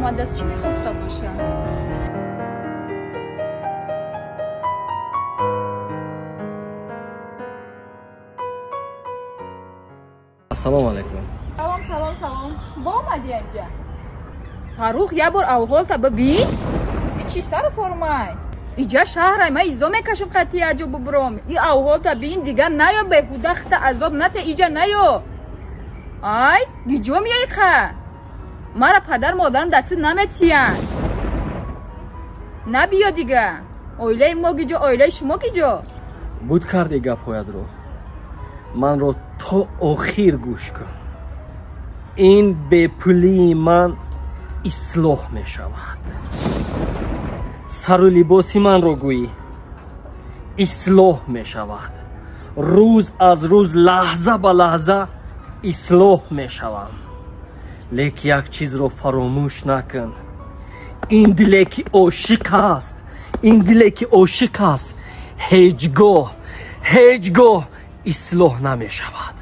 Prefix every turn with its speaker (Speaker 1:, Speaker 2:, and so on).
Speaker 1: Омадааст, чӣ мехоста боша?
Speaker 2: Ассалому алайкум.
Speaker 1: Салом, салом, салом. Бо омадӣ инҷа? Фаррух, як бор авҳолта бибин. И чӣ сару формай? Иҷа шаҳрай, ман изо мекашам қати яҷо бубуром. И авҳолта бин, дига наё, беҳуда хта азоб нате, иҷа наё. Ай, гиҷо меяй қа? Мара падар модарам дар ту наметиянд. Набиё дига. Оилаи мо гиҷо, оилаи шумо гиҷо?
Speaker 2: Буд карди гапҳоятро. Манро то охир гӯш кун. Ин бепулии ман ислоҳ мешавад. Сару либоси манро гӯӣ ислоҳ мешавад. Рӯз аз рӯз, лаҳза ба лаҳза ислоҳ мешавам. Лек як чизро фаромӯш накун. Ин диле ки ошиқ аст, ин диле ки ошиқ аст, ҳеҷ гоҳ, ҳеҷ гоҳ ислоҳ намешавад.